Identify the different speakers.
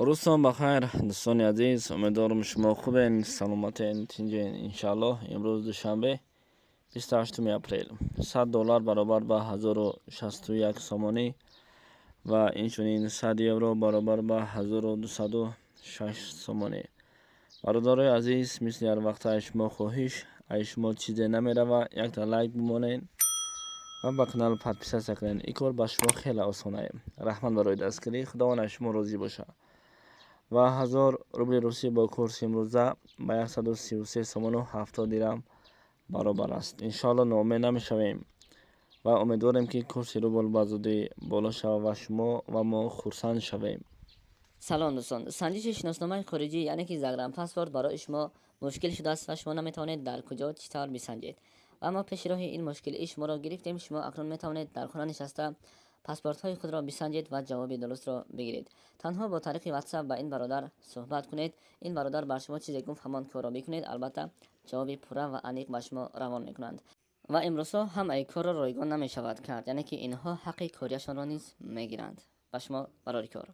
Speaker 1: Рӯзтон бахайр, дӯстони азиз. Умедворам, шумо хубен, саломатен, тинҷен, иншааллоҳ. Имрӯз душанбе, 28 апрел. 100 доллар баробар ба 1061 сомонӣ ва инчунин 100 евро баробар ба 1206 сомонӣ. Бародарои азиз, мисли ҳар вақта аз шумо хоҳиш, аз шумо чизе намерава, якта лайк бимонед ва ба канал подписаться кунед. Ин кор ба шумо хеле осонае. Раҳмат барои дастгирӣ, Худованд аз шумо розӣ бошад. Ва 1000 рубли русӣ бо курси имрӯза ба 133 сомону 70 дирам баробар аст. Иншоалло, ноумед намешавем ва умедворем, ки курси рубл ба зудӣ боло шавад ва шумо ва мо хурсанд шавем.
Speaker 2: Салом, дӯстон. Санҷиши шиносномаи хориҷӣ, яъне ки загранпаспорт, барои шумо мушкил шудааст ва шумо наметавонед дар куҷо, чӣ тавр бисанҷед. Ва мо пеши роҳи ин мушкилии шуморо гирифтем. Шумо акнун метавонед дар хона нишаста паспортҳои худро бисанҷед ва ҷавоби дурустро бигиред. Танҳо бо тариқи Ватсап ба ин бародар суҳбат кунед. Ин бародар бар шумо чизе гуфт, ҳамон корро бикунед. Албатта, ҷавоби пурра ва аниқ ба шумо равон мекунанд. Ва имрӯзҳо ҳамаи корро ройгон намешавад кард, яъне ки инҳо ҳаққи кориашонро низ мегиранд. Ба шумо барори кор.